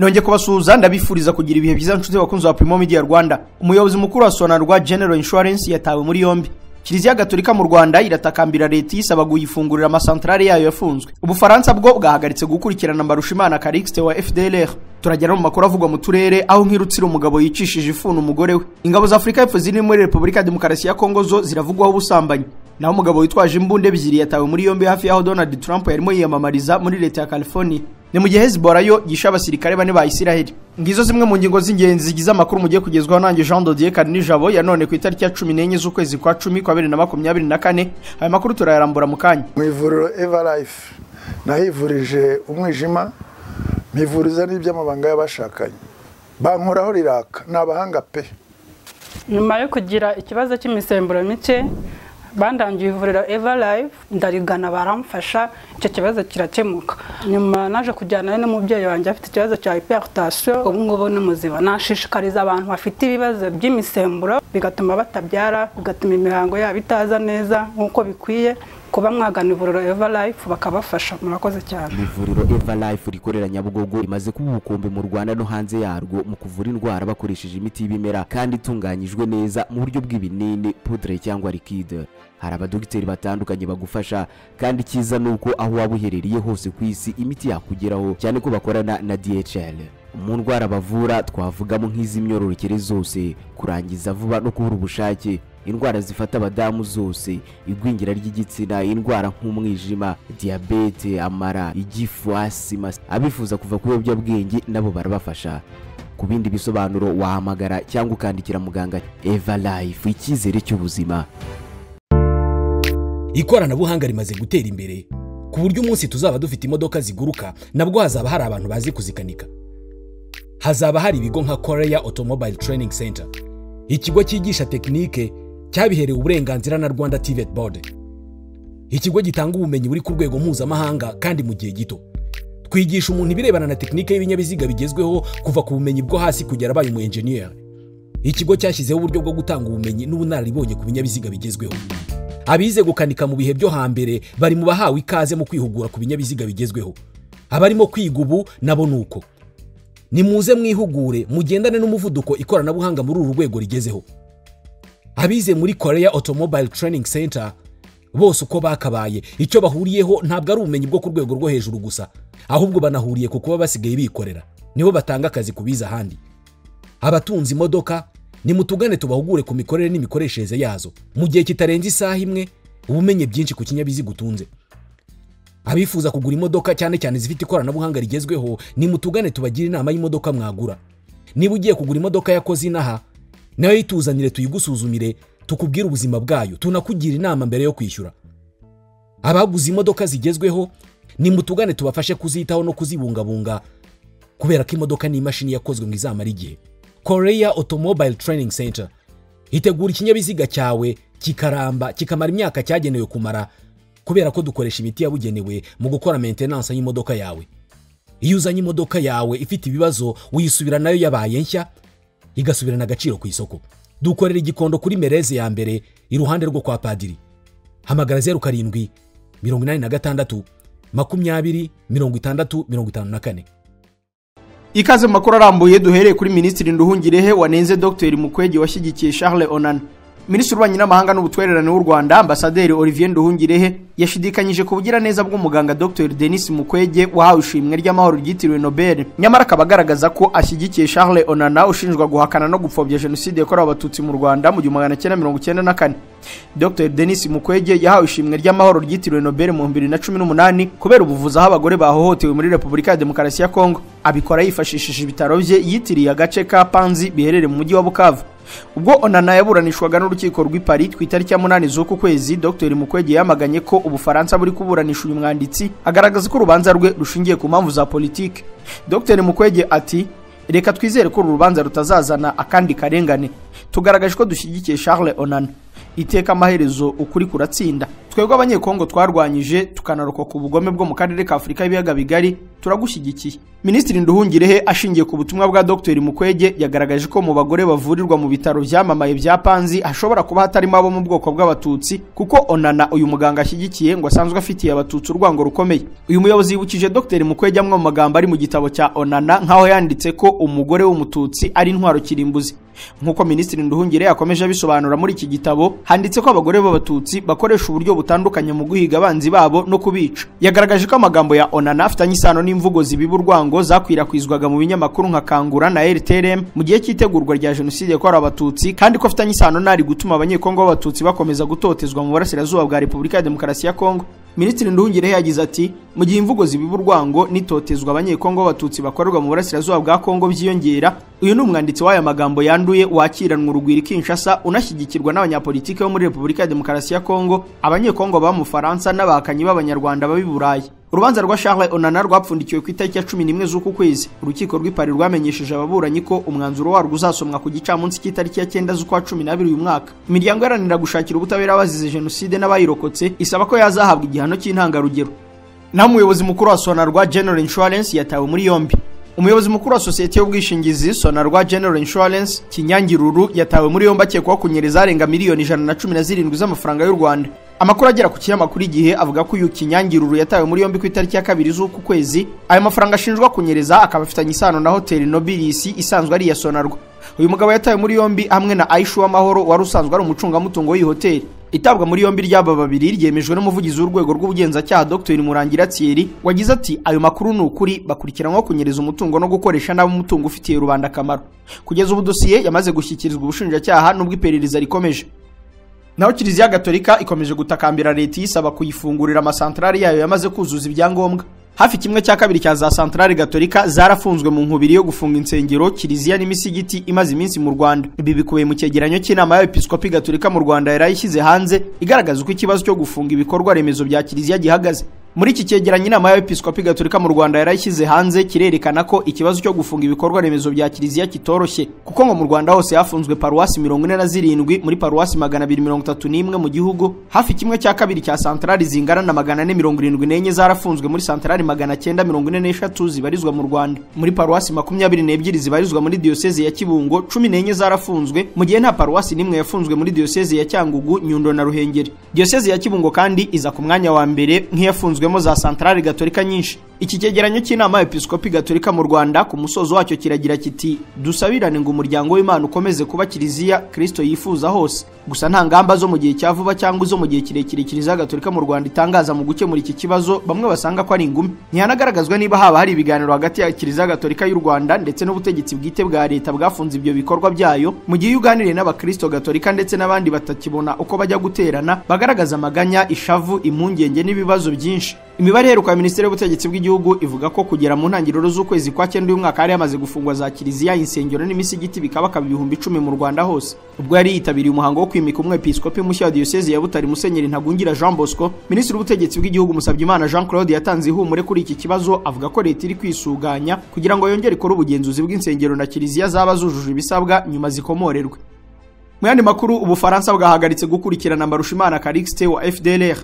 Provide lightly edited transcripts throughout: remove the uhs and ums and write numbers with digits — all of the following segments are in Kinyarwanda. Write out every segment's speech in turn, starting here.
Nongeye kubasuhuza, ndabifuriza kugira ibihe byiza, nshuti bakunzi ba Primo Media Rwanda. Umuyobozi mukuru wa Sonarwa General Insurance yatawe muri yombi. Kiliziya Gatolika mu Rwanda iratakambira leta isaba kuyifungurira amasantrale yayo yafunzwe. Ubufaransa bwo bwahagaritse gukurikirana Mbarushimana Calixte wa FDLR. Turagera mu makuru avugwa mu turere, aho nk'irutsira umugabo yicishije ifuni umugore we. Ingabo za Afurika y'Epfo ziri muri Repubulika ya Demokarasi ya Kongo zo ziravugwaho ubusambanyi. Naho umugabo witwaje imbunda ebyiri yatawe muri yombi hafi y'aho Donald Trump yarimo yiyamamariza muri leta ya California. Ni mu gihe Hezbollah yo yishe abasirikare bane ba Isiraheli. Ngizo zimwe mu ngingo z'ingenzi zigize amakuru mugiye kugezwaho nanjye Jean Dodier Karinijabo ya none ku itariki ya 14 z'ukwezi kwa 10 kwa 2024. Aya makuru turayarambura mu kanya. Mu ivuriro Everlife nahivurije umwijima, mpivuriza n'iby'amabanga y'abashakanye. Bankoraho riraka, ni abahanga pe. Nyuma yo kugira ikibazo cy'imisemburo mike, bandangiye ivuriro Everlife, ndarigana baramfasha, icyo kibazo kirakemuka. Nyuma naje kujyana n'umubyeyi wanjye afite ikibazo cya hypertension, ubu ngubu ni muzima. Nashishikariza abantu bafite ibibazo by'imisemburo bigatuma batabyara, bigatuma imihango yabo itaza neza nk'uko bikwiye, kuba mwagana ivuriro Everlife bakabafasha. Murakoze cyane. Ivuriro Everlife rikorera Nyabugogo rimaze kuba ubukombe mu Rwanda no hanze yarwo mu kuvura indwara bakoresheje imiti y'ibimera kandi itunganyijwe neza mu buryo bw'ibinini, poudre cyangwa liquide. Hari abadogiteri batandukanye bagufasha, kandi icyiza nuko aho waba uherereye hose ku isi imiti yakugeraho, cyane ko bakorana na DHL. Mu ndwara bavura twavugamo nk'iz'imyororokere zose, kurangiza vuba no kubura ubushake, indwara zifata abadamu zose, igwingira ry'igitsina, indwara nk'umwijima, diyabete, amara, igifu, asima. Abifuza kuva ku biyobyabwenge nabo barabafasha. Ku bindi bisobanuro wahamagara cyangwa ukandikira muganga. Everlife, icyizere cy'ubuzima. Ikoranabuhanga rimaze gutera imbere ku buryo umunsi tuzaba dufite imodoka ziguruka nabwo hazaba hari abantu bazi kuzikanika. Hazaba hari ibigo nka Korea Automobile Training Center, ikigo cyigisha tekinike cyabiherewe uburenganzira na Rwanda TVET Board, ikigo gitanga ubumenyi buri ku rwego mpuzamahanga kandi mu gihe gito. Twigisha umuntu ibirebana na tekinike y'ibinyabiziga bigezweho kuva ku bumenyi bwo hasi kugera abaye umu engineer. Ikigo cyashyizeho uburyo bwo gutanga ubumenyi n'ubunararibonye ku binyabiziga bigezweho. Abize gukanika mu bihe byo hambere bari mu bahawe ikaze mu kwihugura ku binyabiziga bigezweho. Abarimo kwiga ubu nabo nuko. Nimuze mwihugure mugendane n'umuvuduko ikoranabuhanga muri uru rwego rigezeho. Abize muri Korea Automobile Training Center bose uko bakabaye, icyo bahuriyeho ntabwo ari ubumenyi bwo ku rwego rwo hejuru gusa, ahubwo banahuriye ku kuba basigaye bikorera. Nibo batanga akazi kubiza ahandi. Abatunze imodoka nimutugane tubahugure ku mikorere n'imikoreshereze yazo mu gihe kitarenze isaha imwe, ubumenye byinshi ku kinyabiziga utunze. Abifuza kugura imodoka cyane cyane zifite ikoranabuhanga rigezweho, nimutugane tubagire inama y'imodoka mwagura. Niba ugiye kugura imodoka yakoze inaha, nayo yituzanire tuyigusuzumire, tukubwire ubuzima bwayo, tunakugira inama mbere yo kwishyura. Abaguze imodoka zigezweho nimutugane tubafashe kuzitaho no kuzibungabunga, kubera ko imodoka ni imashini yakozwe ngo izamare igihe. Korea Automobile Training Center itegura ikinyabiziga cyawe kikaramba, kikamara imyaka cyagenewe kumara, kubera ko dukoresha imiti yabugenewe mu gukora maintenance y'imodoka yawe. Iyo uzanye imodoka yawe ifite ibibazo, uyisubira nayo yabaye nshya, igasubirana agaciro ku isoko. Dukorera Igikondo kuri Mereze ya mbere iruhande rwo kwa Padiri. Hamagara 07 86 20 60 54. Ikaze makuru arambuye duhereye kuri Minisitiri Nduhungirehe wanenze Dr Mukwege washyigikiye Charles Onana. Minisitiri w'Ububanyi n'Amahanga n'Ubutwererane w'u Rwanda Ambasaderi Olivier Nduhungirehe yashidikanyije ku bugiraneza bw'umuganga Dr Denis Mukwege wahawe ishimwe ry'amahoro ryitiriwe Nobel, nyamara akaba agaragaza ko ashyigikiye Charles Onana ushinjwa guhakana no gupfobya jenoside yakorewe Abatutsi mu Rwanda mu 1994. Dr Denis Mukwege yahawe ishimwe ry'amahoro ryitiriwe Nobel mu 2018 kubera ubuvuzi aho abagore bahohotewe muri Repubulika ya Demokarasi ya Kongo. Abikora yifashishije ibitaro bye yitiriye agace ka Panzi biherereye mu mujyi wa Bukavu. Ubwo Onana yaburanishwaga n'urukiko rw'i Paris ku itariki ya 8 z'uku kwezi, Dr Mukwege yamaganye ko Ubufaransa buri kuburanisha uyu mwanditsi, agaragaza ko urubanza rwe rushingiye ku mpamvu za politike. Dr Mukwege ati: "Reka twizere ko uru rubanza rutazazana akandi karengane. Tugaragaje ko dushyigikiye Charles Onana. Iteka amaherezo ukuri kuratsinda. Twebwe Abanyekongo twarwanyije tukanarokoka ubugome bwo mu karere ka Afurika y'ibiyaga bigari, Turagushyigikiye. Minisitiri Nduhungirehe ashingiye ku butumwa bwa Dr Mukwege yagaragaje ko mu bagore bavurirwa mu bitaro byamamaye bya Panzi hashobora kuba hatarimo abo mu bwoko bw'Abatutsi, kuko Onana uyu muganga ashyigikiye ngo asanzwe afitiye Abatutsi urwango rukomeye. Uyu muyobozi yibukije Dr Mukwege amwe mu magambo ari mu gitabo cya Onana, nk'aho yanditse ko umugore w'Umututsi ari intwaro kirimbuzi. Nk'uko Minisitiri Nduhungirehe yakomeje abisobanura, muri iki gitabo handitse ko abagore b'Abatutsi bakoresha uburyo butandukanye mu guhiga abanzi babo no kubica. Yagaragaje ko amagambo ya Onana afitanye isano n'imvugo zibiba urwango zakwirakwizwaga mu binyamakuru nka Kangura na RTRM mu gihe cy'itegurwa rya Jenoside yakorewe Abatutsi, kandi ko afitanye isano n'ari gutuma Abanyekongo b'Abatutsi bakomeza gutotezwa mu burasirazuba bwa Repubulika ya Demokarasi ya Kongo. Minisitiri Nduhungirehe yagize ati: "Mu gihe imvugo zibiba urwango n'itotezwa Abanyekongo b'Abatutsi bakorerwa mu burasirazuba bwa Kongo byiyongera, uyu ni umwanditsi w'aya magambo yanduye wakiranwa urugwiro i Kinshasa, unashyigikirwa n'abanyapolitiki bo muri Repubulika ya Demokarasi ya Kongo, Abanyekongo baba mu Faransa n'abahakanyi b'Abanyarwanda baba i Burayi." Urubanza rwa Charles Onana rwapfundikiwe ku itariki ya 11 z'uku kwezi. Urukiko rw'i Paris rwamenyesheje ababuranyi ko umwanzuro warwo uzasomwa ku gicamunsi cy'itariki ya 9 z'ukwa 12 uyu mwaka. Imiryango iharanira gushakira ubutabera abazize jenoside n'abayirokotse isaba ko yazahabwa igihano cy'intangarugero. Naho umuyobozi mukuru wa Sonarwa General Insurance yatawe muri yombi. Umuyobozi mukuru wa sosiyete y'ubwishingizi Sonarwa General Insurance Kinyangiruru yatawe muri yombi akekwaho kunyereza arenga miliyoni 117 z'amafaranga y'u Rwanda. Amakuru agera ku kinyamakuru Igihe avuga ko uyu Kinyangiruru yatawe muri yombi ku itariki ya 2 z'uku kwezi. Ayo mafaranga ashinjwa kunyereza akaba afitanye isano na Hotel Nobilis isanzwe ari iya Sonarwa. Uyu mugabo yatawe muri yombi hamwe na Aisha Uwamahoro wari usanzwe ari umucungamutungo w'iyi hoteli. Itabwa muri yombi ry'aba babiri ryemejwe n'umuvugizi w'urwego rw'ubugenzacyaha Dr Murangira Thierry, wagize ati: "Ayo makuru ni ukuri, bakurikiranwaho kunyereza umutungo no gukoresha nabi umutungo ufitiye rubanda akamaro." Kugeza ubu dosiye yamaze gushyikirizwa ubushinjacyaha nubwo iperereza rikomeje. Naho Kiliziya Gatolika ikomeje gutakambira leta isaba kuyifungurira amasantrali yayo yamaze kuzuza ibyangombwa. Hafi 1/2 cya za santrali gatolika zarafunzwe mu nkubiri yo gufunga insengero, kiliziya n'imisigiti imaze iminsi mu Rwanda. Ibi bikubiye mu cyegeranyo cy'inama y'Abepiskopi Gatolika mu Rwanda yarayishyize hanze, igaragaza uko ikibazo cyo gufunga ibikorwa remezo bya kiliziya gihagaze. Muri iki cyegeranyo inama y'Abepiskopi Gatolika mu Rwanda yarayishyize hanze kirerekana ko ikibazo cyo gufunga ibikorwa remezo bya kiliziya kitoroshye, kuko ngo mu Rwanda hose hafunzwe paruwasi 47 muri paruwasi 231 mu gihugu. Hafi 1/2 cya santrali zingana na 474 zarafunzwe muri santrali 943 zibarizwa mu Rwanda. Muri paruwasi 22 zibarizwa muri diyoseze ya Kibungo, 14 zarafunzwe, mu gihe nta paruwasi n'imwe yafunzwe muri diyoseze ya Cyangugu, Nyundo na Ruhengeri. Diyoseze ya Kibungo kandi iza ku mwanya wa mbere nk'iyafunzwe za santrali gatolika nyinshi. Iki cyegeranyo cy'inama y'Episkopi Gatolika mu Rwanda ku musozo wacyo kiragira kiti: "Dusabirane ngo umuryango w'Imana ukomeze kuba kiliziya Kristo yifuza hose." Gusa nta ngamba zo mu gihe cya vuba cyangwa izo mu gihe kirekire Kiliziya Gatolika mu Rwanda itangaza mu gukemura iki kibazo, bamwe basanga ko ari ingume. Ntihanagaragazwa niba haba hari ibiganiro hagati ya Kiliziya Gatolika y'u Rwanda ndetse n'ubutegetsi bwite bwa leta bwafunze ibyo bikorwa byayo. Mu gihe uganiriye n'Abakristo Gatolika ndetse n'abandi batakibona uko bajya guterana, bagaragaza amaganya, ishavu, impungenge n'ibibazo byinshi. Imibare iheruka ya Minisiteri y'Ubutegetsi bw'Igihugu ivuga ko kugera mu ntangiriro z'ukwezi kwa 9 uyu mwaka hari hamaze gufungwa za kiliziya, insengero n'imisigiti bikabakaba 10,000 mu Rwanda hose. Ubwo yari yitabiriye umuhango wo kwimika umwepiskopi mushya wa diyoseze ya Butare Musenyeri Ntagungira Jean Bosco, Minisitiri w'Ubutegetsi bw'Igihugu Musabyimana Jean Claude yatanze ihumure kuri iki kibazo, avuga ko leta iri kwisuganya kugira ngo yongere ikore ubugenzuzi bw'insengero na kiliziya zaba zujuje ibisabwa nyuma zikomorerwe. Mu yandi makuru, Ubufaransa bwahagaritse gukurikirana Mbarushimana Calixte wa FDLR.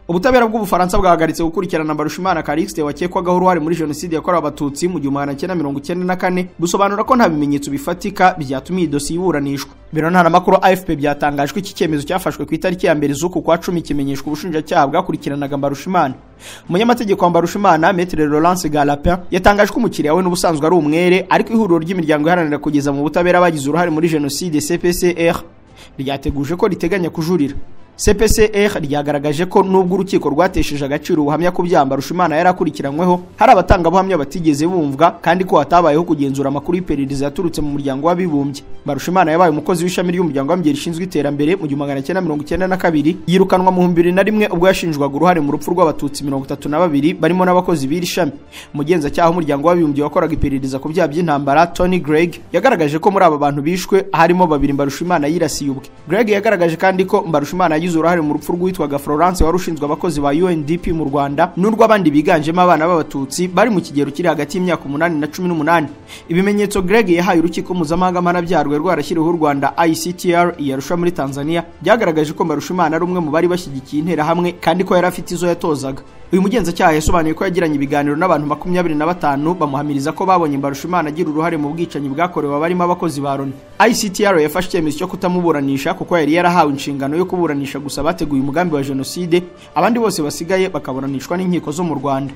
Ubutabera bw'Ubufaransa bwahagaritse gukurikirana Mbarushimana Calixte wakekwagaho uruhare muri jenoside yakorewe Abatutsi mu 1994, busobanura ko nta bimenyetso bifatika byatuma iyi dosiye iburanishwa. Biro ntaramakuru AFP byatangajwe iki cyemezo cyafashwe ku itariki ya 1 z'uku kwa 10 kimenyeshwa ubushinjacyaha bwakurikiranaga Mbarushimana. Umunyamategeko wa Mbarushimana Maître Laurence Galapin yatangaje ko umukiriya we n'ubusanzwe ari umwere, ariko ihuriro ry'imiryango iharanira kugeza mu butabera bagize uruhare muri jenoside CPCR ryateguje ko riteganya kujurira. CPCR ryagaragaje ko nubwo urukiko rwatesheje agaciro ubuhamya ku byaha Mbarushimana yarakurikiranyweho, hari abatangabuhamya batigeze bumvwa kandi ko hatabayeho kugenzura amakuru y'iperereza yaturutse mu muryango w'abibumbye. Mbarushimana yabaye umukozi w'ishami ry'umuryango w'abibumbye rishinzwe iterambere mu 1992, yirukanwa mu 2001 ubwo yashinjwaga uruhare mu rupfu rw'Abatutsi 32 barimo n'abakozi b'iri shami. Umugenzacyaha w'umuryango w'abibumbye wakoraga iperereza ku byaha by'intambara Tony Gregg yagaragaje ko muri aba bantu bishwe harimo babiri Mbarushimana yirasiye ubwe. Gregg yagaragaje kandi ko Mbarushimana yaragize uruhare mu rupfu rw'uwitwaga Florence wari ushinzwe abakozi ba UNDP mu Rwanda n'urw'abandi biganjemo abana b'Abatutsi bari mu kigero kiri hagati y'imyaka 8 na 18. Ibimenyetso Greg yahaye urukiko mpuzamahanga mpanabyaha rwari rwarashyiriweho u Rwanda ICTR i Arusha muri Tanzania byagaragaje ko Mbarushimana ari umwe mu bari bashyigikiye Interahamwe kandi ko yari afite izo yatozaga. Uyu mugenzacyaha yasobanuye ko yagiranye ibiganiro n'abantu 25 bamuhamiriza ko babonye Mbarushimana agira uruhare mu bwicanyi bwakorewe abarimo abakozi ba Loni. ICTR yafashe icyemezo cyo kutamuburanisha kuko yari yarahawe inshingano yo kuburanisha gusa bateguye umugambi wa jenoside, abandi bose basigaye bakaburanishwa n'inkiko zo mu Rwanda.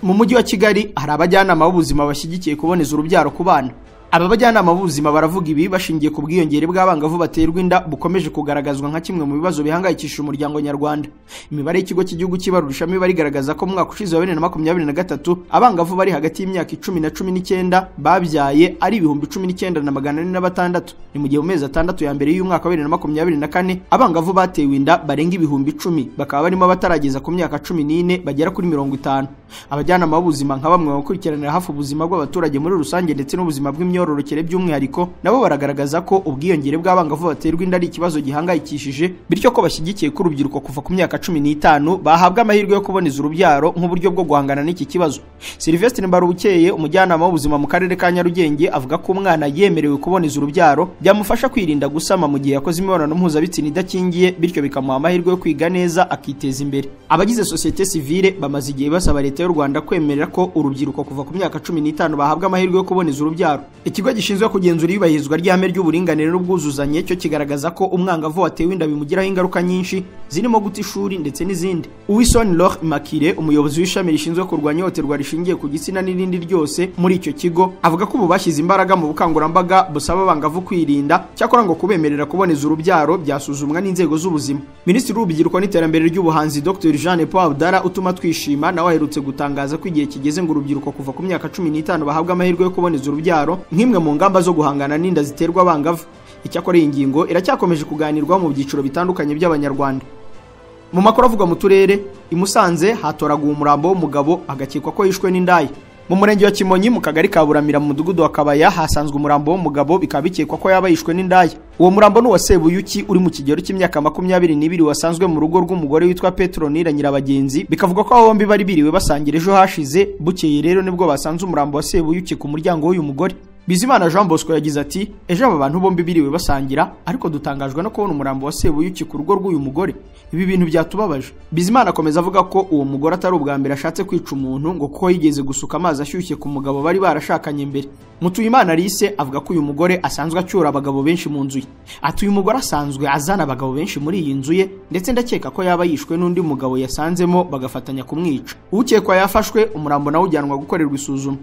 Mu mujyi wa Kigali hari abajyanama b'ubuzima bashyigikiye kuboneza urubyaro ku bana. Aba bajyanama b'ubuzima baravuga ibi bashingiye ku bwiyongere bw'abangavu baterwa inda bukomeje kugaragazwa nka kimwe mu bibazo bihangayikishije umuryango nyarwanda. Imibare y'ikigo cy'igihugu cy'ibarurishamibare igaragaza ko mu mwaka ushize wa 2023 abangavu bari hagati y'imyaka 10 na 19 babyaye ari 19,406. Ni mu gihe mu mezi 6 ya mbere y'umwaka wa 2024 abangavu batewe inda barenga 10,000 bakaba barimo batarageza ku myaka 14 bagera kuri 50. Abajyanama b'ubuzima nka bamwe bakurikiranira hafi ubuzima bw'abaturage muri rusange ndetse n'ubuzima bw'imyororokere by'umwihariko nabo baragaragaza ko ubwiyongere bw'abangavu baterwa inda ari ikibazo gihangayikishije, bityo ko bashyigikiye ko urubyiruko kuva ku myaka 15 bahabwa amahirwe yo kuboneza urubyaro nk'uburyo bwo guhangana n'iki kibazo. Sylvestre Mbarubukeye, umujyanama w'ubuzima mu karere ka Nyarugenge, avuga ko umwana yemerewe kuboneza urubyaro byamufasha kwirinda gusama mu gihe yakoze imibonano mpuzabitsina idakingiye, bityo bikamuha amahirwe yo kwiga neza akiteza imbere. Abagize société civile bamaze igihe basaba leta y'u Rwanda kwemerera ko urubyiruko kuva ku myaka 15 bahabwa amahirwe yo kuboneza urubyaro. Ikigo gishinzwe kugenzura iyubahirizwa ry'ihame ry'uburinganire n'ubwuzuzanye cyo kigaragaza ko umwangavu watewe inda bimugiraho ingaruka nyinshi zirimo guta ishuri ndetse n'izindi. Uwison Laure Makire, umuyobozi w'ishami rishinzwe kurwanya ihohoterwa rishingiye ku gitsina n'irindi ryose muri icyo kigo, avuga ko ubu bashyize imbaraga mu bukangurambaga busaba abangavu kwirinda, cyakora ngo kubemerera kuboneza urubyaro byasuzumwa n'inzego z'ubuzima. Minisitiri w'Urubyiruko n'Iterambere ry'Ubuhanzi Dr Jean Paul Abdallah utuma twishima nawe aherutse gutangaza ko igihe kigeze ngo urubyiruko kuva ku myaka 15 bahabwa amahirwe yo kuboneza urubyaro nk'imwe mu ngamba zo guhangana n'inda ziterwa abangavu. Icyakora iyi ngingo iracyakomeje kuganirwaho mu byiciro bitandukanye by'Abanyarwanda. Mu makuru avugwa mu turere, i Musanze hatoraguwe umurambo w'umugabo agakekwa ko yishwe n'indaya. Mu murenge wa Kimonyi mu kagari ka Buramira mu mudugudu wa Kabaya hasanzwe umurambo w'umugabo bikaba bikekwa ko yaba yishwe n'indaya. Uwo murambo ni uwa Sebuyuki uri mu kigero cy'imyaka 22 wasanzwe mu rugo rw'umugore witwa Petronila Nyirabagenzi, bikavuga ko abo bombi bari biriwe basangira ejo hashize. Bukeye rero nibwo basanze umurambo wa Sebuyuki ku muryango w'uyu mugore. Bizimana Jean Bosco yagize ati: "Ejo aba bantu bombi biriwe basangira, ariko dutangajwe no kubona umurambo wa Sebuyuki ku rugo rw'uyu mugore. Ibi bintu byatubabaje." Bizimana akomeza avuga ko uwo mugore atari ubwa mbere ashatse kwica umuntu, ngo kuko yigeze gusuka amazi ashyushye ku mugabo bari barashakanye mbere. Mutuyimana Alice avuga ko uyu mugore asanzwe acyura abagabo benshi mu nzu ye. Ati: "Uyu mugore asanzwe azana abagabo benshi muri iyi nzu ye, ndetse ndakeka ko yaba yishwe n'undi mugabo yasanzemo bagafatanya kumwica." Ukekwa yafashwe, umurambo nawe ujyanwa gukorerwa isuzuma.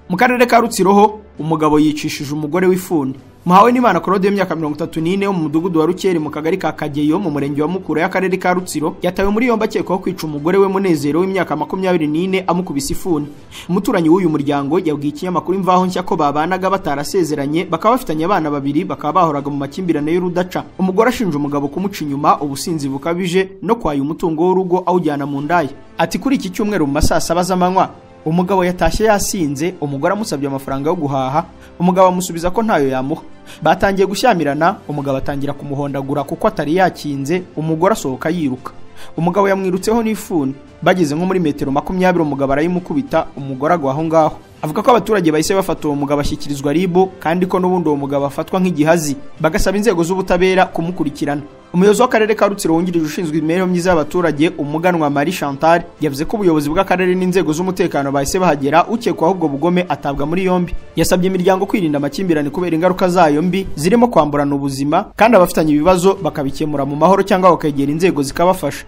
Mu karere ka Rutsiro ho umugabo yicishije umugore w'ifuni. Muhawe n'Imana Claude w'imyaka 34 wo mu mudugudu wa Rukeri mu kagari ka Kageyo mu murenge wa Mukura y'akarere ka Rutsiro yatawe muri yombi akekwaho kwica umugore we Munezero w'imyaka 24 amukubise ifuni. Umuturanyi w'uyu muryango yabwiye ikinyamakuru Imvaho Nshya ko babanaga batarasezeranye, bakaba bafitanye abana babiri, bakaba bahoraga mu makimbirane y'urudaca. Umugore ashinja umugabo kumuca inyuma, ubusinzi bukabije no kwaya umutungo w'urugo awujyana mu ndaya. Ati: "Kuri iki cyumweru mu masaa 7 z'amanywa umugabo yatashye yasinze, umugore amusabye amafaranga yo guhaha, umugabo amusubiza ko ntayo yamuha. Batangiye gushyamirana, umugabo atangira kumuhondagura kuko atari yakinze, umugore asohoka yiruka. Umugabo yamwirutseho n'ifuni, bageze nko muri metero 20 umugabo arayimukubita, umugore agwa aho ngaho." Avuga ko abaturage bahise bafata uwo mugabo ashyikirizwa RIB, kandi ko n'ubundi uwo mugabo afatwa nk'igihazi, bagasaba inzego z'ubutabera kumukurikirana. Umuyobozi w'akarere ka Rutsiro wungirije ushinzwe imibereho myiza y'abaturage Umuganwa Marie Chantal yavuze ko ubuyobozi bw'akarere n'inzego z'umutekano bahise bahagera, ukekwaho ubwo bugome atabwa muri yombi. Yasabye imiryango kwirinda amakimbirane kubera ingaruka zayo mbi zirimo kwamburana ubuzima, kandi abafitanye ibibazo bakabikemura mu mahoro cyangwa bakegera inzego zikabafasha.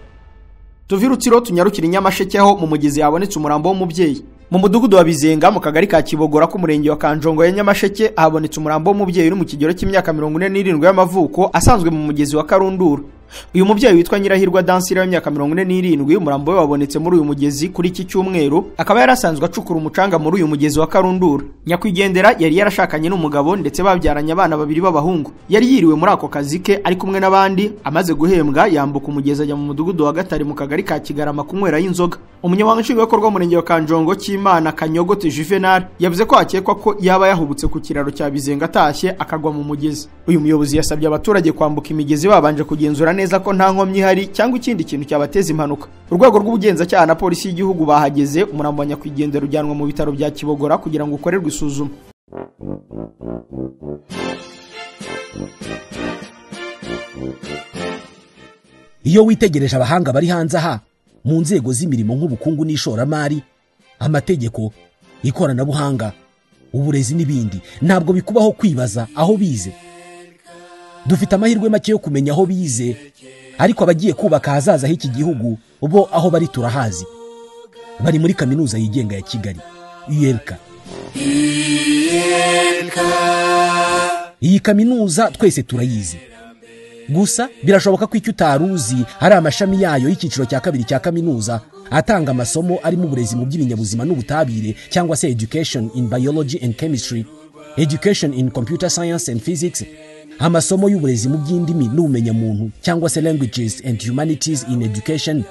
Tuve Rutsiro tunyarukire Nyamasheke aho mu mugezi habonetse umurambo w'umubyeyi. Mu mudugudu wa Bizenga mu kagari ka Kibogora k'umurenge wa Kanjongo ya Nyamasheke habonetse umurambo w'umubyeyi uri mu kigero cy'imyaka 47 y'amavuko asanzwe mu mugezi wa Karundura. Uyu mubyeyi witwa Nyirahirwa Dansira w'imyaka 47, umurambo we wabonetse muri uyu mugezi kuri iki cyumweru, akaba yarasanzwe acukura umucanga muri uyu mugezi wa Karundura. Nyakwigendera yari yarashakanye n'umugabo ndetse babyaranye abana babiri b'abahungu. Yari yiriwe muri ako kazi ke ari kumwe n'abandi, amaze guhembwa yambuka umugezi ajya mu mudugudu wa Gatare mu kagari ka Kigarama kunywera y'inzoga. Umunyamabanga nshingwabikorwa w'umurenge wa Kanjongo Cyimana Kanyogote Juvenal yavuze ko hakekwa ko yaba yahubutse ku kiraro cya Bizenga atashye akagwa mu mugezi. Uyu muyobozi yasabye abaturage kwambuka imigezi babanje kugenzura neza ko nta nkomyi ihari cyangwa ikindi kintu cyabateza impanuka. Urwego rw'ubugenzacyaha na polisi y'igihugu bahageze, umurambo wa nyakwigendera ujyanwa mu bitaro bya Kibogora kugira ngo ukorerwe isuzuma. Iyo witegereje abahanga bari hanze aha mu nzego z'imirimo nk'ubukungu n'ishoramari, amategeko, ikoranabuhanga, uburezi n'ibindi, ntabwo bikubaho kwibaza aho bize. Dufite amahirwe make yo kumenya aho bize, ariko abagiye kubaka ahazaza h'iki gihugu bo aho bari turahazi. Bari muri kaminuza yigenga ya Kigali, ULK. Iyi kaminuza twese turayizi. Gusa birashoboka ko icyo utaruzi hari amashami yayo y'icyiciro cya kabiri cya kaminuza atanga amasomo arimo uburezi mu by'ibinyabuzima n'ubutabire, cyangwa se education in biology and chemistry, education in computer science and physics, amasomo y'uburezi mu by'indimi n'ubumenyamuntu cyangwa se languages and humanities in education,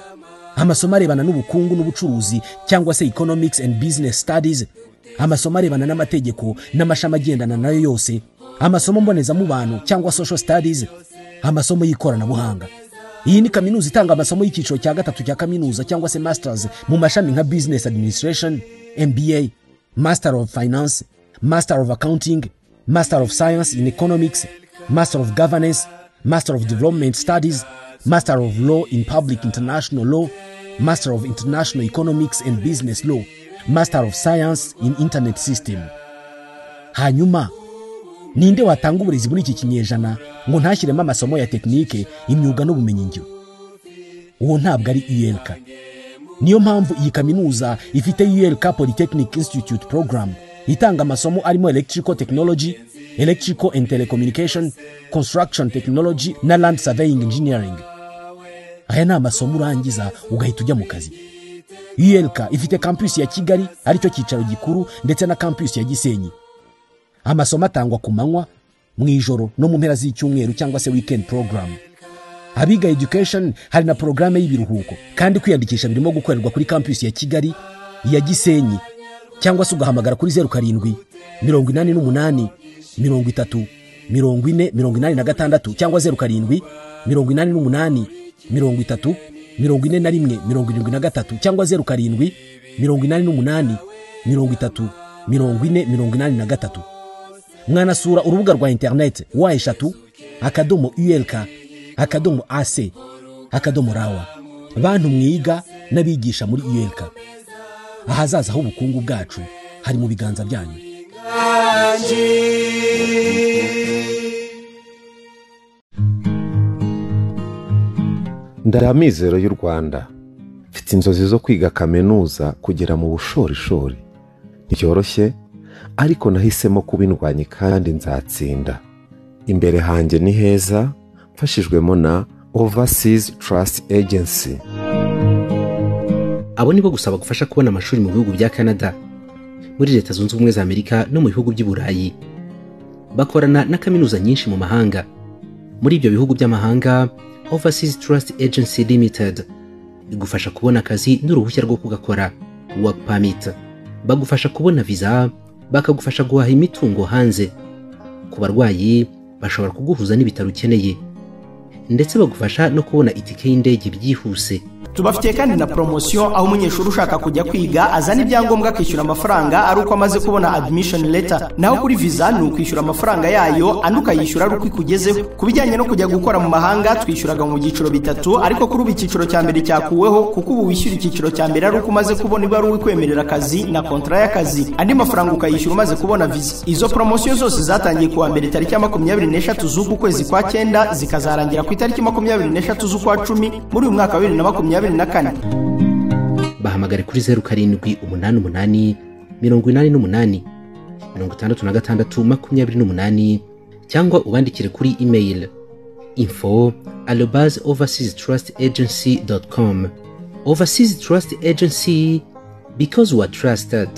amasomo arebana n'ubukungu n'ubucuruzi cyangwa se economics and business studies, amasomo arebana n'amategeko n'amashami agendana nayo yose, amasomo mbonezamubano cyangwa social studies, amasomo y'ikoranabuhanga. Iyi ni kaminuza itanga amasomo y'icyiciro cya gatatu cya kaminuza cyangwa se masters mu mashami nka business administration, MBA, Master of Finance, Master of Accounting, Master of Science in Economics, Master of Governance, Master of Development Studies, Master of Law in Public International Law, Master of International Economics and Business Law, Master of Science in Internet System. Hanyuma ninde watanga uburezi muri iki kinyejana ngo ntashyiremo amasomo ya tekinike, imyuga n'ubumenyingiro? Uwo ntabwo ari ULK. Niyo mpamvu iyi kaminuza ifite ULK Polytechnic Institute Program itanga amasomo arimo Electrical Technology, Electrical and Telecommunication, Construction Technology na Land Surveying Engineering. Aya ni amasomo urangiza ugahita ujya mu kazi. ULK ifite campus ya Kigali aricyo cyicaro gikuru ndetse na campus ya Gisenyi. Amasomo atangwa ku manywa, mu ijoro no mu mpera z'icyumweru cyangwa se weekend program. Abiga education hari na programme y'ibiruhuko, kandi kwiyandikisha birimo gukorerwa kuri campus ya Kigali, ya Gisenyi, cyangwa se ugahamagara kuri 07 88 30 40 86 cyangwa 07 88 30 41 73 cyangwa 07 88 30 40 83. Mwanasura urubuga rwa internet w3.ulk.ac.rawa. Bantu mwiga n'abigisha muri ULK, ahazaza h'ubukungu bwacu hari mu biganza byanyu. Ndamizero y'u Rwanda, mfite inzozi zo kwiga kaminuza kugera mu bushorishori. Ntibyoroshye, ariko nahisemo kubindwanya kandi nzatsinda. Imbere hanjye ni heza, mfashijwemo na Overseas Trust Agency. Abo nibo gusaba gufasha kubona amashuri mu bihugu bya Canada, muri Leta Zunze Ubumwe za Amerika no mu bihugu by'i Burayi. Bakorana na kaminuza nyinshi mu mahanga. Muri ibyo bihugu by'amahanga, Overseas Trust Agency Limited igufasha kubona akazi n'uruhushya rwo kugakora, work permit. Bagufasha kubona visa, bakagufasha guhaha imitungo hanze. Ku barwayi bashobora kuguhuza n'ibitaro ukeneye, ndetse bagufasha no kubona itike y'indege byihuse. Tubafitiye kandi na promotion aho umunyeshuri ushaka kujya kwiga azana ibyangombwa akishyura amafaranga ari uko amaze kubona admission letter. Naho kuri visa ni ukwishyura amafaranga yayo andi ukayishyura ari uko ikugezeho. Ku bijyanye no kujya gukora mu mahanga twishyuraga mu byiciro bitatu, ariko kuri ubu icyiciro cya mbere cyakuweho kuko ubu wishyura icyiciro cya mbere ari uko umaze kubona ibaruwa ikwemerera akazi na kontra y'akazi, andi mafaranga ukayishyura umaze kubona visa. Izo promotion zose zatangiye kuwa mbere tariki ya 23 z'uku kwezi kwa 9 zikazarangira ku itariki 23 z'ukwa 10 muri uyu mwaka wa 2024. Bahamagare kuri 07 88 88 66 28 cyangwa ubandikire kuri email info@overseastrustagency.com. Overseas Trust Agency, because we are trusted.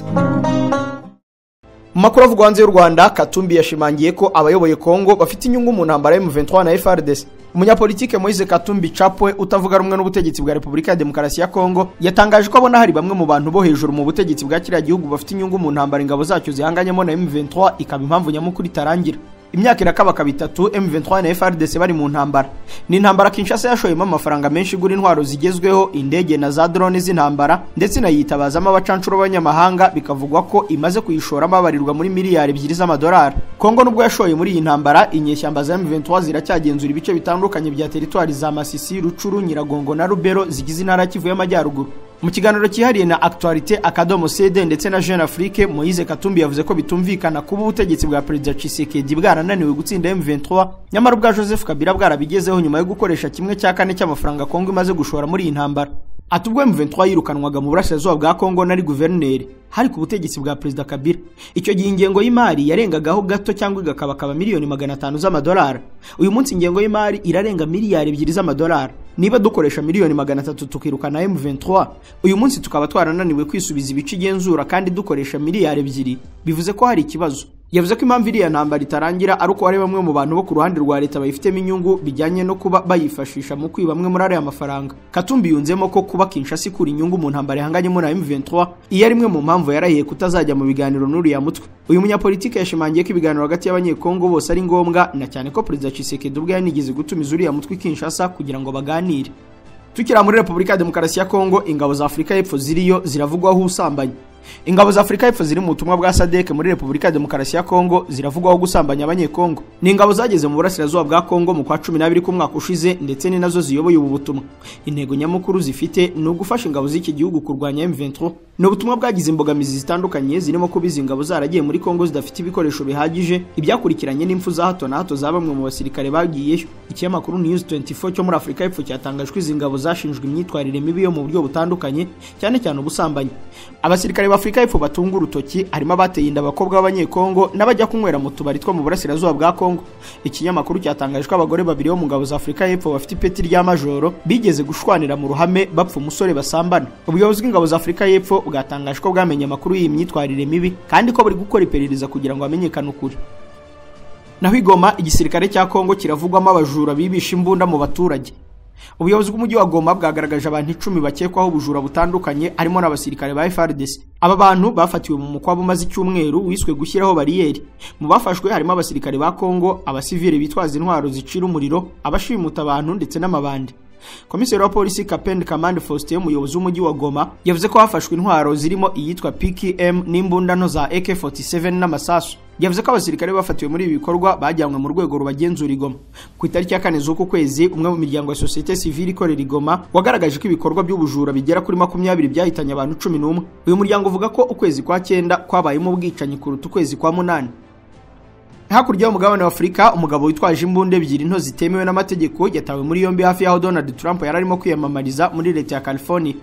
Makuru avugwa hanze y'u Rwanda, Katumbi yashimangiye ko abayoboye Kongo bafite inyungu mu ntambara ya M23 na FARDC. Umunyapolitike Moise Katumbi Chapwe utavuga rumwe n'ubutegetsi bwa Repubulika ya Demokarasi ya Kongo yatangaje ko abona hari bamwe mu bantu bo hejuru mu butegetsi bwa kiriya gihugu bafite inyungu mu ntambara ingabo zacyo zihanganyemo na M23, ikaba impamvu nyamukuru itarangira. Imyaka irakabaka bitatu M23 na FARDC bari mu ntambara. Ni intambara Kinshasa yashoyemo amafaranga menshi igura intwaro zigezweho, indege na za drone z'intambara, ndetse inayitabazamo abacancuro b'abanyamahanga, bikavugwa ko imaze kuyishoramo abarirwa muri miliyari 2 z'amadolari. Kongo nubwo yashoye muri iyi ntambara, inyeshyamba za M23 ziracyagenzura ibice bitandukanye bya teritwari za Masisi, Rucuru, Nyiragongo na Rubero zigize intara ya Kivu y'Amajyaruguru. Mu kiganiro cyihariye na Actualité Akadomo CD ndetse na Jeune Afrique, Moise Katumbi yavuze ko bitumvikana kuba ubutegetsi bwa Perezida Tshisekedi bwarananiwe gutsinda M23, nyamara ubwa Joseph Kabila bwarabigezeho nyuma yo gukoresha 1/4 cy'amafaranga Kongo imaze gushora muri iyi ntambara. Ati ubwo M23 yirukanwaga mu burasirazuba bwa Kongo nari guverineri, hari ku butegetsi bwa Perezida Kabila. Icyo gihe ingengo y'imari yarengagaho gato cyangwa igakabakaba miliyoni 500 z'amadolari. Uyu munsi ingengo y'imari irarenga miliyari 2 z'amadolari. Niba dukoresha miliyoni 300 tukirukana M23, uyu munsi tukaba twarananiwe kwisubiza ibice igenzura kandi dukoresha miliyari 2, bivuze ko hari ikibazo. Yavuze ko impamvu iriya ntambara itarangira ari uko hari bamwe mu bantu bo ku ruhande rwa leta bayifitemo inyungu bijyanye no kuba bayifashisha mu kwiba amwe muri ariya mafaranga. Katumbi yunzemo ko kuba Kinshasa ikura inyungu mu ntambara ihanganyemo na M23 iyo ari imwe mu mpamvu yarahiye kutazajya mu biganiro n'uriya mutwe. Uyu munyapolitike yashimangiye ko ibiganiro hagati y'Abanyekongo bose ari ngombwa, na cyane ko Perezida Tshisekedi ubwe yanigeze gutumiza uriya mutwe i Kinshasa kugira ngo baganire. Tukiri muri Repubulika ya Demokarasi ya Kongo, ingabo za Afurika y'Epfo ziriyo ziravugwaho ubusambanyi. Ingabo za Afurika y'Epfo ziri mu butumwa bwa SADC muri Repubulika ya Demokarasi ya Kongo ziravugwaho gusambanya Abanyekongo. Ni ingabo zageze mu burasirazuba bwa Kongo mu kwa 12 k'umwaka ushize, ndetse ni nazo ziyoboye ubu butumwa. Intego nyamukuru zifite ni ugufasha ingabo z'iki gihugu kurwanya M23. Ni ubutumwa bwagize imbogamizi zitandukanye, zirimo kuba izi ngabo zaragiye muri Kongo zidafite ibikoresho bihagije, ibyakurikiranye n'impfu za hato na hato za bamwe mu basirikare bagiyeyo. Ikinyamakuru News 24 cyo muri Afurika y'Epfo cyatangaje ko izi ngabo zashinjwe imyitwarire mibi yo mu buryo butandukanye, cyane cyane ubusambanyi. Abasirikare ba Afurika y'Epfo batunga urutoki harimo abateye inda abakobwa b'Abanyekongo n'abajya kunywera mu tubari two mu burasirazuba bwa Kongo. Ikinyamakuru cyatangaje ko abagore babiri bo mu ngabo za Afurika y'Epfo bafite ipeti rya majoro bigeze gushwanira mu ruhame bapfa umusore basambana. Ubuyobozi bw'ingabo za Afurika y'Epfo bwatangaje ko bwamenye amakuru y'iyi myitwarire mibi kandi ko buri gukora iperereza kugira ngo hamenyekane ukuri. Naho i Goma, igisirikare cya Kongo kiravugwamo abajura bibisha imbunda mu baturage. Ubuyobozi bw'umujyi wa Goma bwagaragaje abantu 10 bakekwaho ubujura butandukanye, harimo n'abasirikare ba FARDC. Aba bantu bafatiwe mu mukwabo umaze icyumweru wiswe gushyiraho bariyeri. Mu bafashwe harimo abasirikare ba Kongo, abasivile bitwaza intwaro zicira umuriro, abashimuta abantu ndetse n'amabandi. Komiseri wa polisi Kapend Command Faustin, umuyobozi w'umujyi wa Goma, yavuze ko hafashwe intwaro zirimo iyitwa PKM n'imbunda nto za AK47 n'amasasu. Yavuze ko abasirikare bafatiwe muri ibi bikorwa bajyanywe mu rwego rubagenzura i Goma. Ku itariki ya 4 z'uku kwezi, umwe mu miryango ya société civile ikorera i Goma wagaragaje ko ibikorwa by'ubujura bigera kuri 20 byahitanye abantu 11. Uyu muryango uvuga ko ukwezi kwa 9 kwabayemo ubwicanyi kuruta ukwezi kwa 8. Hakurya y'umugabane wa Afurika, umugabo witwaje imbunda ebyiri nto zitemewe n'amategeko yatawe muri yombi hafi y'aho Donald Trump yari arimo kwiyamamariza muri leta ya California.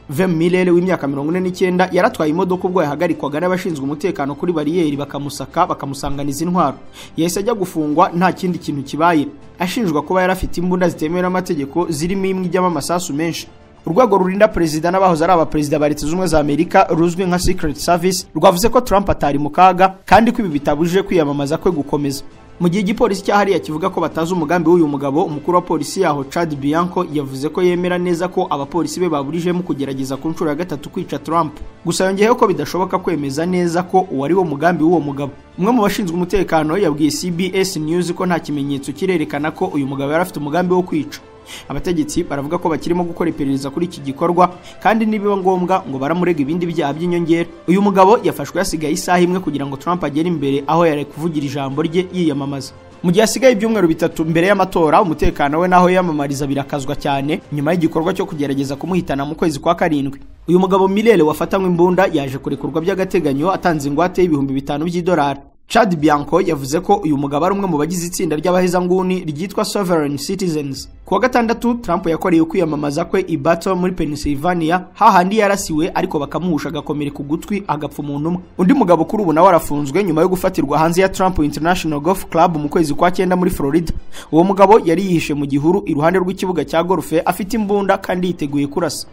Vem Miller w'imyaka 49 yaratwaye imodoka ubwo yahagarikwaga n'abashinzwe umutekano kuri bariyeri, bakamusaka bakamusanganiza intwaro. Yahise ajya gufungwa nta kindi kintu kibaye, ashinjwa kuba yarafite imbunda zitemewe n'amategeko zirimo imwe ijyamo amasasu menshi. Urwego rurinda perezida n'abahoze ari abaperezida ba Leta Zunze Ubumwe za Amerika ruzwi nka Secret Service rwavuze ko Trump atari mu kaga kandi ko ibi bitabujije kwiyamamaza kwe gukomeza. Mu gihe igipolisi cya hariya kivuga ko batazi umugambi w'uyu mugabo, umukuru wa polisi yaho Chad Bianco yavuze ko yemera neza ko abapolisi be baburijemo kugerageza ku nshuro ya gatatu kwica Trump. Gusa yongeyeho ko bidashoboka kwemeza neza ko uwo ari wo mugambi w'uwo mugabo. Umwe mu bashinzwe umutekano yabwiye CBS News ko nta kimenyetso kirerekana ko uyu mugabo yari afite umugambi wo kwica. Abategetsi baravuga ko bakirimo gukora iperereza kuri iki gikorwa, kandi nibiba ngombwa ngo baramurega ibindi byaha by'inyongera. Uyu mugabo yafashwe yasigaye isaha imwe kugira ngo Trump agere imbere aho yari kuvugira ijambo rye yiyamamaza. Mu gihe hasigaye ibyumweru 3 mbere y'amatora, umutekano we naho yiyamamariza birakazwa cyane nyuma y'igikorwa cyo kugerageza kumuhitana mu kwezi kwa 7. Uyu mugabo Milele wafatanywe imbunda yaje kurekurwa by'agateganyo atanze ingwate y'ibihumbi 5 by'idolari. Chad Bianco yavuze ko uyu mugabo ari umwe mu bagize itsinda ry'abahezanguni ryitwa Sovereign Citizens. Kuwa gatandatu, Trump yakoreye kwiyamamaza kwe i Battle muri Pennsylvania, hahandi yarasiwe ariko bakamuhusha agakomereka ugutwi agapfa umuntu umwe. Undi mugabo kuri ubu nawe arafunzwe nyuma yo gufatirwa hanze ya Trump International Golf Club mu kwezi kwa 9 muri Florida. Uwo mugabo yari yihishe mu gihuru iruhande rw'ikibuga cya golf afite imbunda kandi yiteguye kurasa.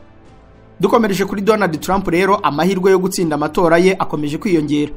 Dukomereje kuri Donald Trump rero, amahirwe yo gutsinda amatora ye akomeje kwiyongera.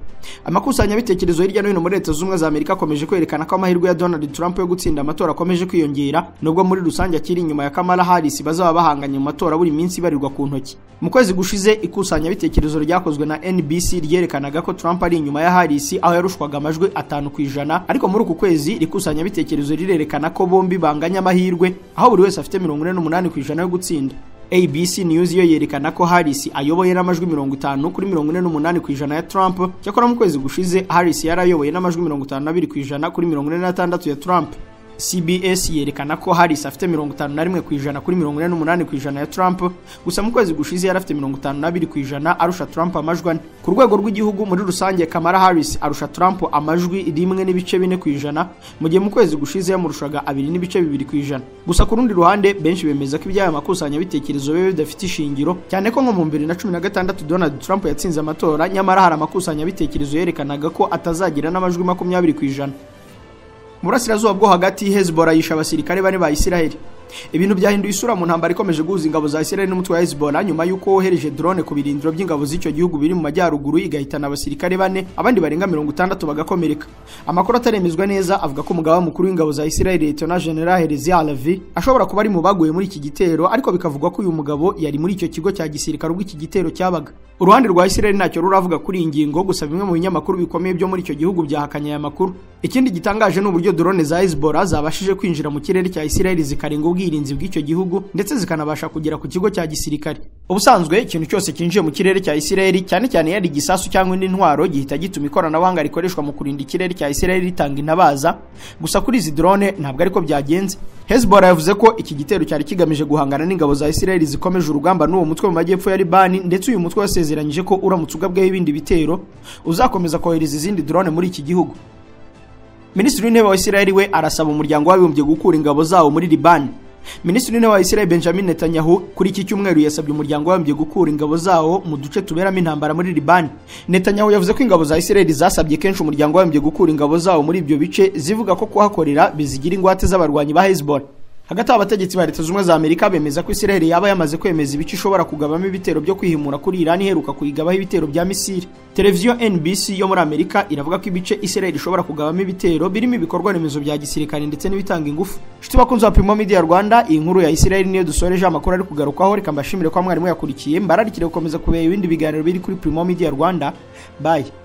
Amakusanyabitekerezo hirya no hino muri Leta Zunze Ubumwe za Amerika akomeje kwerekana ko amahirwe ya Donald Trump yo gutsinda amatora akomeje kwiyongera, nubwo muri rusange akiri inyuma ya Kamala Harris bazaba bahanganye mu matora buri minsi barirwa ku ntoki. Mu kwezi gushize, ikusanyabitekerezo ryakozwe na NBC ryerekanaga ko Trump ari inyuma ya Harris aho yarushwaga amajwi 5%, ariko muri uku kwezi rikusanyabitekerezo rirerekana ko bombi banganya amahirwe, aho buri wese afite 48% yo gutsinda. ABC News yo yerekana ko Harris ayoboye n'amajwi 50 kuri 48% ya Trump. Cyakora mu kwezi gushize Harris yarayoboye n'amajwi 52% kuri 46 ya Trump. CBS yerekana ko Harris afite 51% kuri 48% ya Trump, gusa mu kwezi gushize yari afite 52% arusha Trump amajwi 4. Ku rwego rw'igihugu muri rusange, Kamala Harris arusha Trump amajwi 1.4%, mu gihe mu kwezi gushize yamurushaga 2.2%. Gusa ku rundi ruhande, benshi bemeza ko iby'aya makusanyabitekerezo bibe bidafite ishingiro, cyane ko nko mu 2016 Donald Trump yatsinze amatora, nyamara hari amakusanyabitekerezo yerekanaga ko atazagira n'amajwi 20%. Mu burasirazuba bwo hagati, Hezbollah yishe abasirikare 4 ba Israel. Ibintu byahinduye isura mu ntambara ikomeje guhuza ingabo za Israel n'umutwe wa Hezbollah nyuma y'uko wohereje drone ku birindiro by'ingabo z'icyo gihugu biri mu majyaruguru, igahitana abasirikare 4, abandi barenga 60 bagakomereka. Amakuru ataremezwa neza avuga ko umugaba mukuru w'ingabo za Israel, Lieutenant General Herzi Halevi, ashobora kuba ari mu baguye muri iki gitero, ariko bikavugwa ko uyu mugabo yari muri icyo kigo cya gisirikare ubwo iki gitero cyabaga. Uruhande rwa Israel ntacyo ruravuga kuri iyi ngingo, gusa bimwe mu binyamakuru bikomeye byo muri icyo gihugu byahakanye aya makuru. Ikindi gitangaje ni uburyo drone za Hezbollah zabashije kwinjira mu kirere cya Israel zikarenga ubwirinzi bw'icyo gihugu, ndetse zikanabasha kugera ku kigo cya gisirikare. Ubusanzwe ikintu cyose cyinjiye mu kirere cya Israel, cyane cyane yari igisasu cyangwa indi ntwaro, gihita gituma ikoranabuhanga rikoreshwa mu kurinda ikirere cya Israel ritanga intabaza. Gusa kuri izi drone ntabwo ariko byagenze. Hezbollah yavuze ko iki gitero cyari kigamije guhangana n'ingabo za Israel zikomeje urugamba n'uwo mutwe mu majyepfo ya Libani, ndetse uyu mutwe wasezeranyije ko uramutse ugabweho ibindi bitero uzakomeza kohereza izindi drone muri iki gihugu. Minisitiri w'Intebe wa Israel we arasaba umuryango w'abibumbye gukura ingabo zawo muri Libani. Minisitiri w'Intebe wa Israel Benjamin Netanyahu kuri iki cyumweru yasabye umuryango w'abibumbye gukura ingabo zawo mu duce tuberamo intambara muri Libani. Netanyahu yavuze ko ingabo za Israel zasabye kenshi umuryango w'abibumbye gukura ingabo zawo muri ibyo bice, zivuga ko kuhakorera bizigira ingwate z'abarwanyi ba Hezbollah. Hagati aho, abategetsi ba Leta Zunze Ubumwe za Amerika bemeza ko Israel yaba yamaze kwemeza ibice ishobora kugabamo ibitero byo kwihimura kuri Iran iheruka kuyigabaho ibitero bya misile. Televiziyo NBC yo muri Amerika iravuga ko ibice Israel ishobora kugabamo ibitero birimo ibikorwa remezo bya gisirikare ndetse n'ibitanga ingufu. Nshuti bakunzi ba Primo Media Rwanda, iyi nkuru ya Israel niyo dusoreje amakuru ari kugarukwaho. Reka mbashimire ko mwarimu yakurikiye, mbararikire gukomeza kubera ibindi biganiro biri kuri Primo Media Rwanda. Bye.